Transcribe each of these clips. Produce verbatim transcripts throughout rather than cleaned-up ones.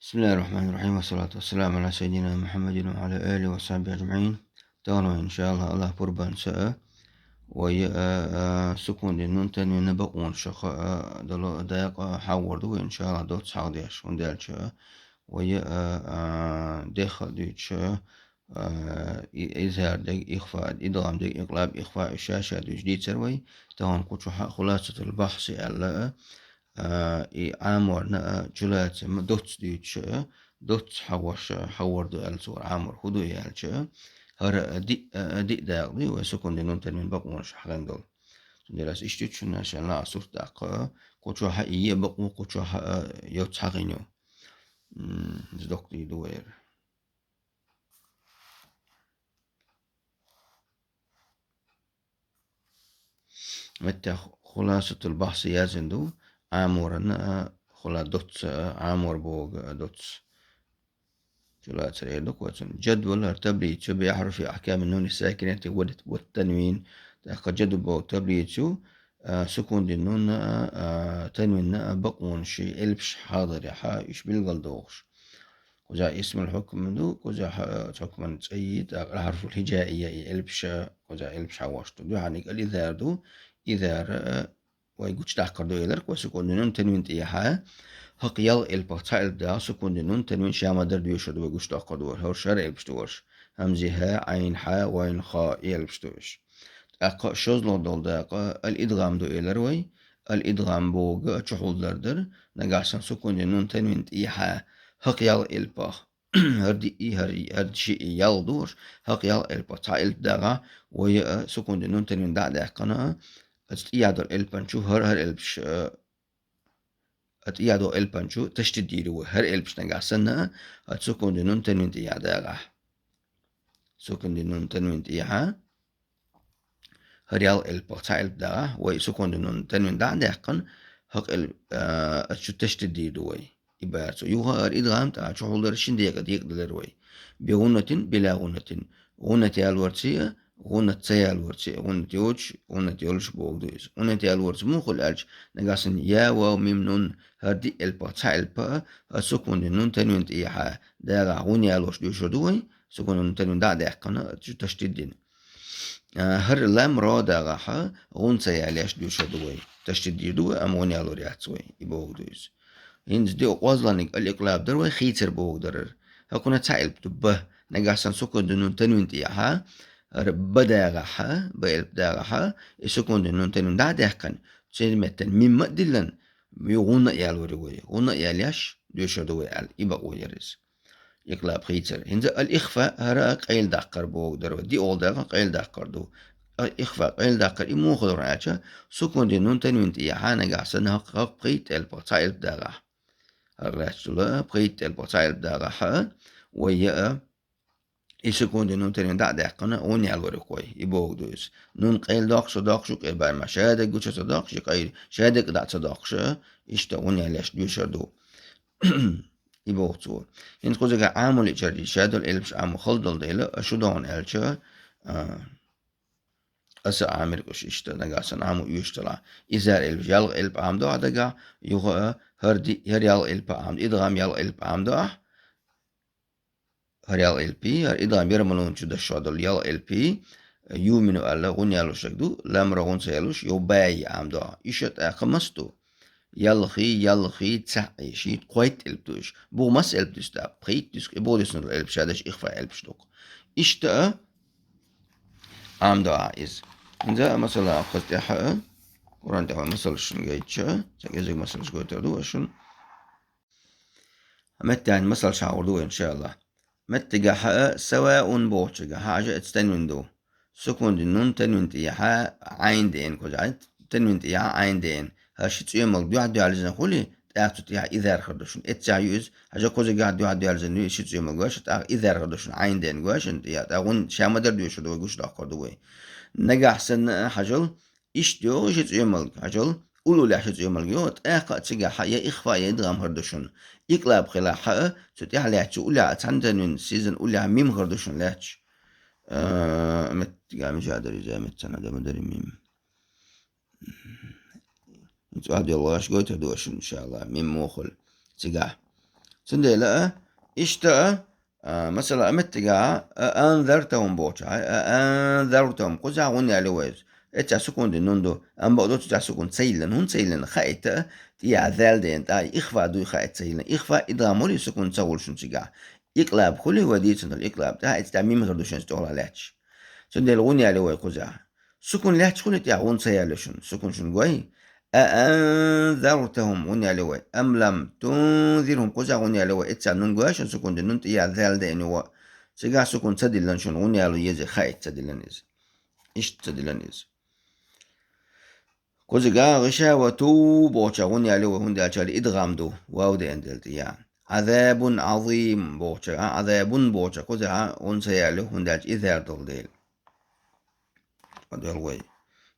بسم الله الرحمن الرحيم، والصلاة والسلام على سيدنا محمد وعلى آله وصحبه أجمعين. Тахана, иншаллахӀ, Аллахь пурбанца вай, а, а, сукун дина нун танвина бакъонашха, а, дола дакъа хьагӀор ду вай, иншаллахӀ, доцца хьагӀдеш. ХӀунда аьлча вай, а, а, дехха дуьйцуш, а, и-, изхӀар дег, ихфа, идгӀам дег, икълаб, ихфа, уж ша-ша дуьйцуш дийцар вай. Тахана кху чу хьа-, хуласатул бахьси аьлла, а, и Ӏаморна, а, чулацам доцца дуьйцуш, а, доцца хьагӀош, а, хьагӀор ду аьлла цо, Ӏамор хӀу ду аьлча, хӀара, а, диъ, а, диъ дакъа ду вай сукун дина нун танвина бакъонаш хьагӀен дола. Цундела ас иштта чунна шаьлла а сурт даккха, кху чу хьа и е бакъо, кху чу хьа, а, йоцца хьагӀийна ю. М, из доккха ди ду вайра. Метта хуласатул бахьси яздина ду, Ӏаморна, а, хула доцца, а, Ӏамор бога, а, доцца. Чулацар эр ду кхоцун. Джадвал, хӀара таблицу, биахьруфи ахькамин нуни сакинати ва, ва танвин. ТӀаккха джадвал бога таблицу, а, сукун дина нунна, а, а, танвинна, а, бакъонаш, элпаш хьалхарехьа, уж билгалдохуш. Кхузахь исмул хьукм ду, кхузахь, а, хьукман цӀе йий, тӀаккха алхьарфул хӀижаия и элпаш, кхузахь элпаш хьагӀош ду. Дуьхьаниг аль-изхӀар ду, изхӀар, а, вай гучадаккхар ду элира, кхо сукун дина нун танвин тӀехьа, хӀокху ялх элпах цхьа элп дагӀа, сукун дина нун танвин ша ма-дарра доьшур ду вай гучадоккхур ду вай, хӀорш хӀара элпаш ду хӀорш. ХӀамзи хӀа, Ӏайн хьа, вайн ха, и элпаш ду уж. ТӀаккха шозлагӀа дола дакъа аль-идгӀам ду элира вай, аль-идгӀам бога чухьулдар дара, нагахь санна сукун дина нун танвин тӀехьа, хӀокху ялх элпах. ХӀара диъ, хӀара, хӀара шиъ ялх ду хӀорш, хӀокху ялх элпах цхьа элп дагӀахь, вай, а, сукун дина нун танвин дӀа а даьккхина, а, оцу тӀехьа долу элпан чу хӀара, хӀара элпаш, а, оцу тӀехьа долу элпан чу ташдид дийр ду вай, хӀара элпаш нагахь санна, а, оцу сукун дина нун танвин тӀехьа дагӀахь. Сукун дина нун танвин тӀехьа. ХӀара ялх элпах цхьа элп дагӀахь, вай сукун дина нун танвин дӀа а даьккхина, хӀокху элп, а, оцу чу ташдид дийр ду вай. И бара цо. Юха хӀара идгӀам тӀехьа чухьулдар шина декъа декъадалар вай. Би гӀуннатин, била гӀуннатин. ГӀуннат ялорций а, гӀуннат ца ялорций а, гӀуннат йоцуш, гӀуннат йолуш боху ду иза. ГӀуннат ялорца муха хуьлу аьлча, нагахь санна я, вав, мим, нун, хӀара диъ элпах цхьа элпа а, хӀара сукун дина нун танвин тӀехьа дагӀахь гӀунна ялош доьшур ду вай, сукун дина нун танвин дӀа а даьккхина, чу ташдид дина. А, хӀара лам ро дагӀахь гӀунна ца ялош доьшур ду вай. Ташдид дийр ду вай, амма гӀунна ялор яц вай, и боху ду иза. ХӀинца диъ къозланиг аль-икълаб дара вай, хийцар боху дарар. ХӀокхуна цхьа элп ду ба, нагахь санна сукун дина нун танвин тӀехьа, хӀара ба дагӀахь, ба элп дагӀахь, и сукун дина нун танвин дӀа а даьккхина, церан меттана мим ма а диллина, ю гӀунна а ялор ю вай, гӀунна а ялош доьшур ду вай аьлла, и бакъо яра иза. Икълаб хийцар. ХӀинца аль-ихфа, хӀара къайладаккхар боху дара вай. ДиъолгӀа дакъа къайладаккхар ду. Аль-ихфа, къайладаккхар, и муха дара аьлча, сукун дина нун танвин тӀехьа нагахь санна хӀокху, хӀокху пхийтта элпах цхьа элп дагӀахь. ХӀара лаьтташ долу пхийтта элпах цхьа элп дагӀахь, вай, а, и сукун дина нун танвин дӀа а даьккхина, гӀунна ялор ю вай, и боху ду иза. Нун къайладоккхуш ца доккхуш, юкъера барамехь шадерг гуча ца доккхуш, и къай-, шадерг дӀа ца доккхуш, иштта гӀунна ялош доьшур ду. И боху цо. ХӀинца кхузахь Ӏамал ичара ша долу элпаш Ӏамо хала долу дела, шу догӀна аьлча, а, аса Ӏамир кхуш иштта, нагахь санна Ӏамо оьшуш делахь. ИзхӀар элпаш ялх элп Ӏамдо ахь дагахь, юха а хӀара ди-, хӀара ялх элп Ӏамдо, идгӀам ялх элп Ӏамдо ахь. ХӀара ялх элпий, хӀара идгӀам ярмалун чу дашшо долу ялх элпий, юмину аьлла, гӀунна ялош дерг ду, ламра гӀунна ца ялош, йо баи Ӏамдо ахь. Иштта тӀаккха мас ду? Ялхий, ялхий, цхьаъ, шийтта, кхойтта элп ду уьш. Бух мас элп дуьсу тӀаккха? Пхийтта дуьсу, и бух дуьсу элп ша деш, ихфа элпаш ду-кх. Иштта а Ӏамдо ахь иза. ХӀинца а масала, кхуза тӀехьа а, Къуръан тӀехь вай масалаш шуна гайтча, ца кӀезиг масалаш гойтур ду вай шуна. Меттан масалаш хьагӀур ду вай, иншааллахӀ. Меттигахь а саваун бохучигахь а хьажа, эца танвин ду. Сукун дина нун танвин тӀехьа Ӏайн деана кхузахь. Танвин тӀехьа Ӏайн деана. ХӀара ши цӀоьмалг дуьхьа-дуьхьаллизна хуьлий, тӀаккха цу тӀехьа изхӀар хир ду шуна. Эццехь ю иза. Хьажа, кхузигахь дуьхьа-дуьхьаллизна ю ши цӀоьмалг, гой шуна, тӀаккха изхӀар хир ду шуна, Ӏайн деана, гой шуна, тӀе-, тӀаккха гӀунна ша ма-дарра доьшур ду вай, гучадоккхур ду вай. Нагахь санна а хьажал, иштта йогӀу ши цӀоьмалг, хьажал, уллехь ши цӀоьмалг йогӀу, тӀаккха а цигахь я ихфа, я идгӀам хир ду шуна. Икълаб хилахь а, цу тӀехь лаьттачу уллехь а цхьана танвин сийзана уллехь мим хир ду шуна лаьтташ. А, меттигахь мича дара иза, меттана дама дара мим. ЦӀоьхьа доьлхуш гойтур ду шуна, иншааллахӀ, мим муха хуьлу цигахь. Цундела а, иштта а, а, масала, а меттигахьа, а анзартахум бохуча, а анзартахум, кхузахьа гӀунна ял ю вай. Эццахь сукун дина нун ду, амма бакъду цу тӀехь сукун ца йиллина, хӀунда ца йиллина хаийта, тӀехьа зал деана, тӀаккха ихфа дуй хаийта ца йиллина. Ихфа идгӀам хуьлий сукун ца хуьлуш цигахь. Икълаб хуьлий вай дийцина долу икълаб, тӀаккха эццахь мим хир ду шуна тӀехула лаьтташ. Цундела гӀунна ял ю вай кхузахьа. Сукун лаьтташ хуьлий тӀехь гӀунна ца ял ю шуна, сукун шуна гой. А анзартахум гӀунна ял ю вай. Ам лам тунзирхум кхузахьа гӀунна ял ю вай. Эццахь нун гой шуна сукун дина нун тӀехьа зал деана ю вай. Цигахь сукун ца диллина шуна гӀунна ял ю еза хаийта ца диллина иза. Иштта ца диллина иза. Кхузахьа гӀишавату бохуча гӀунна ял ю вай, хӀунда аьлча идгӀам ду, вав деана дела тӀехьа. Ӏазабун Ӏазим бохуча, а, Ӏазабун бохуча кхузахьа гӀунна ца ял ю, хӀунда аьлча изар долу дела. Ма доьлху вай.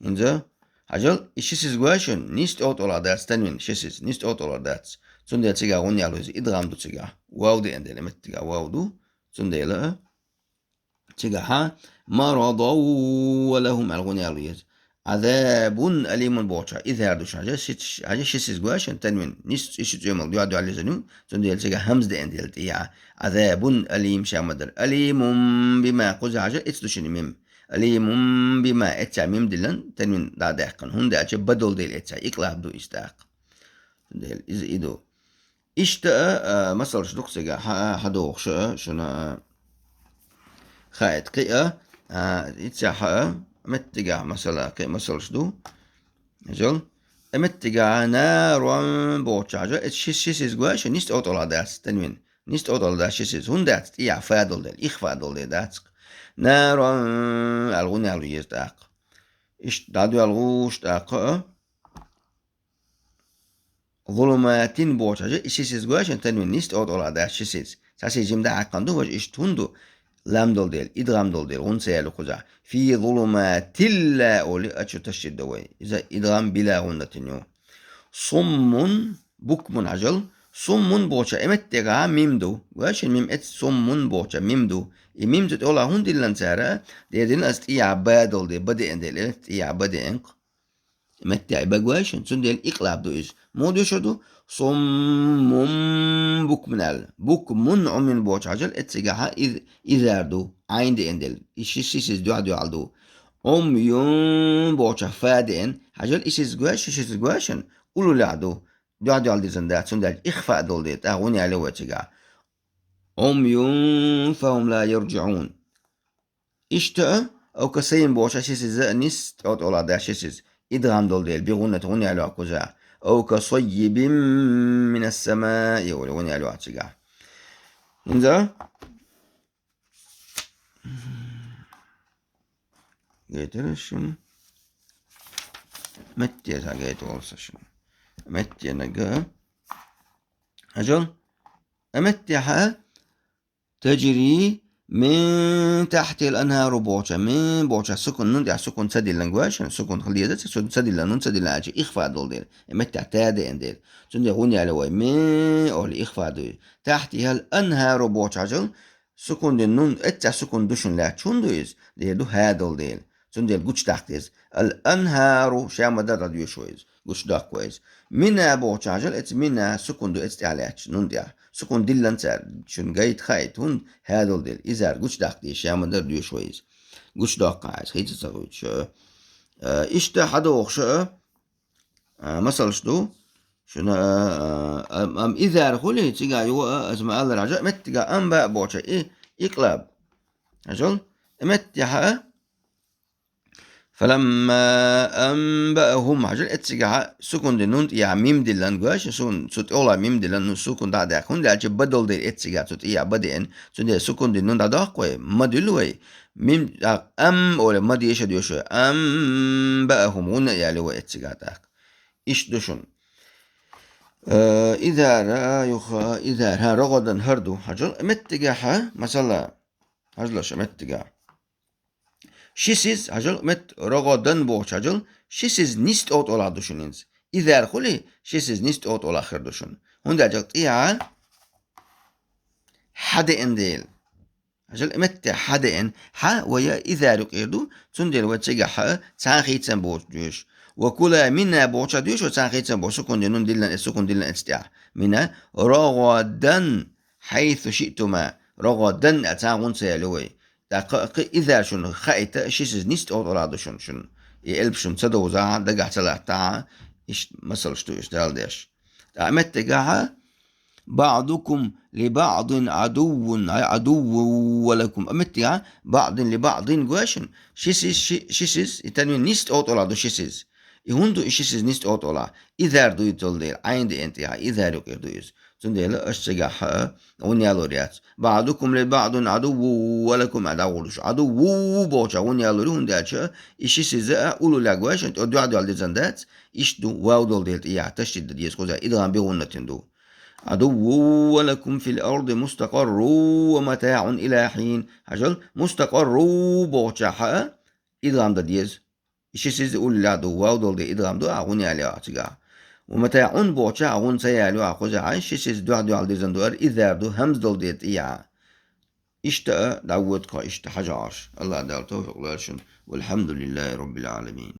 ХӀинца, хьажал, и ши сиз гой шуна, нийса тӀе тӀолахь дац танвин, ши сиз, нийса тӀе тӀолахь дац. Цундела цигахь гӀунна ял ю иза, идгӀам ду цигахь. Вав деана дела, меттигахь вав ду. Цундела а, цигахьа, марадан ва лахум аьлла гӀунна ял ю иза. Ӏазабун алимун бохуча, изар ду шуна, хьажа, ши, хьажа, ши сиз гой шуна танвин, нийса и ши цӀоьмалг дуьхьа-дуьхьал еза ю, цундела цигахь хӀамза деана дела тӀехьа. Ӏазабун алим ша ма дара. Алимун бима, кхузахьа хьажа, эццахь ду шуна мим. Алимун бима, эццахь мим диллина, танвин дӀа а даьккхина. ХӀунда аьлча ба долу дела эццахь, икълаб ду иза тӀаккха. Дела, иза и ду. Иштта а, а, масалш ду-кх цигахь, хьа-, хьадохуш а, шуна а, хаийта кхин а, а, иццахь а, меттигахь масала, кхин а масалш ду. Хьажал, э, меттигахь наран бохуча хьажа, эццахь ши, ши сиз гой шуна, нийса тӀе тӀолахь дац танвин. Нийса тӀе тӀолахь дац ши сиз. ХӀунда дац, тӀехьа фа долу дела, ихфа долу дела дац-кх. Наран аьлла гӀунна ял ю еза тӀаккха. Иштта дӀадоьлхуш тӀаккха а. Зулуматин бохуча хьажа, и ши сиз гой шуна танвин, нийса тӀе тӀолахь дац ши сиз. Цхьа сиз жимма дӀахьаькхна ду, важа иштта хӀунда ду? Лам долу дела, идгӀам долу дела, гӀунна ца ял ю кхузахь. Фи зулуматилла олий, а чу ташдид до вай. Иза идгӀам била гӀуннатин ю. Суммун, букмун хьажал, суммун бохуча, э, меттигахь мим ду. Гой шуна мим, эццахь суммун бохуча мим ду. И мим цу тӀолахь хӀунда диллина цара? Дера дина аса тӀехьа ба долу дела, ба деана дела, э, тӀехьа ба деана-кх. Меттехь ба гой шуна, цундела икълаб ду иза. Муха доьшур ду? Суммун букмун аьлла. Букмун Ӏумюн бохуча хьажал, эццигахьа из-, изар ду, Ӏайн деана дела. И ши, ши сиз дуьхьа-дуьхьал ду. Ӏумюн бохуча фа деана. Хьажал, и ши сиз гой шуна, ши сиз гой шуна, уллулехь ду. Дуьхьа-дуьхьал дирзина дац, цундела ихфа долу дела, тӀаккха гӀунна ял ю вай цигахь. Ӏумюн фахум ла ярджиӀун. Иштта а, ав касаййибин бохуча ши сиз а нийса тӀе тӀолахь дац ши сиз. ИдгӀам долу дела, би гӀуннатин гӀунна ял ю кхузахь. Ав касаййибин минас самаи олий, гӀунна ял ю цигахь. ХӀинца гайтира шуна. Метте сан гайта волу сан шуна. Меттенага. Хьажал. А меттехьа, таджри мин тахьтихил анхӀару бохуча, мин бохуча сукун, нун тӀехь сукун ца диллина гой шуна, сукун хила деза, ца, ца диллина, нун ца диллина аьлча, ихфа долу дела. Э, меттехь та деана дела. Цундела гӀунна ял ю вай, мин олий, ихфа ду. Тахьтихил анхӀару бохуча хьажал, сукун дина нун, эццахь сукун ду шуна лаьтташ, хӀунда ду иза? Дера ду хӀа долу дела. Цундела гучудаккха деза. Ал анхӀару, ша ма дара, дӀадоьшу вай иза. Гучудоккху вай иза. Мина бохуча хьажал, эццахь мина, сукун ду эццахь тӀехь лаьтташ, нун тӀехь. Сукун диллина цара, шуна гайта хаийта хӀунда, хӀа долу дела. Изар гучудаккха деза, ша ма дара, доьшу вай иза. Гучудоккху хьайза, хийца ца хуьйцуш. Э, иштта хьадохуш а, а, масалш ду. Шуна, а, а, ам, ам изар хуьлий, цигахь ю а, аса ма-аллара хьажа, меттигахь амбаъ бохуча, и, икълаб. Хьажал, меттехьа а, Фаламма анбаахум, хьажал, эццигахьа сукун дина нун тӀехьа мим диллина, гой шуна, цу тӀолахь мим диллина, ну, сукун дӀа а даьккхина, хӀунда аьлча ба долу дела эццигахь цу тӀехьа ба деана, цундела сукун дина нун дӀадоккху вай, ма дуьллу вай, мим, тӀаккха ам олий, ма деша доьшу вай, анбаахум, гӀунна а ял ю вай эццигахь тӀаккха. Иштта ду шуна. Э, изара, юха, изара, хӀа, рогӀадан хӀара ду, хьажал, меттигахьа, масала, хьажал ша меттигахь. Ши сиз, хьажал, мет рогӀадан бохуча хьажал, ши сиз нийса тӀе тӀолахь ду шуна хӀинца. Изар хуьлий, ши сиз нийса тӀе тӀолахь хир ду шуна. ХӀунда аьлча тӀехьа хьа деана дела. Хьажал, меттехь хьа деана, хьа вай изар юкъера ду, цундела вай цигахь хьа цхьана хийцам боцуш доьшу. Ва кула мина бохуча доьшу вай цхьана хийцам боцуш, сукун дина нун диллина, э, сукун диллина эццахь тӀехь. من رغدا حيث شئتما. رغدا аьлча гӀунна ца яьлла вай. ТӀаккха кхы изар шуна хаийта, ши сиз нийса тӀа тӀолахь ду шуна, шуна. И элп шуна ца довзахь, дагахь ца латтахь, иштта масалаш ду уьш Дала деш. ТӀаккха меттигехь بعضكم لبعض عدو، عدو ولكم. А меттигехь بعض لبعض гой шуна. Ши сиз, ши, ши сиз, и танвин нийса тӀа тӀолахь ду ши сиз. И хӀунда ду и ши сиз нийса тӀа тӀолахь? Изар ду и долу дела, Ӏайн деана тӀехьа, изар юкъера ду иза. Цундела аша цигахь гӀунна ялор яц. بعضكم لبعض عدو ولكم аьлла дӀагӀур ду шу. عدو бохучохь гӀунна ялор ю, хӀунда аьлча и ши сиз а уллехь гой шуна, тӀе дуьхь-дуьхьал дирзина дац, иштта ду, вав долу дела тӀехьа ташдид дан деза кхузахь, идгӀам бигӀуннатин ду. عدو ولكم في الأرض مستقر ومتاع إلى حين. Хьажал, مستقر бохучохь а идгӀам дан деза. И ши сиз уллехь ду, вав долу дела идгӀам ду, а гӀунна ялор ю цигахь. ومتاع бохучохь а гӀунна ца ялор ю кхузахь, ши сиз дуьхь-дуьхьал дирзина ду, изар ду, хӀамза долу дела тӀехьа. Иштта а дӀавоьду кхо, иштта хьажа Ӏаш. АллахӀ Дала тавфикъ лойла шуна. والحمد لله رب العالمين.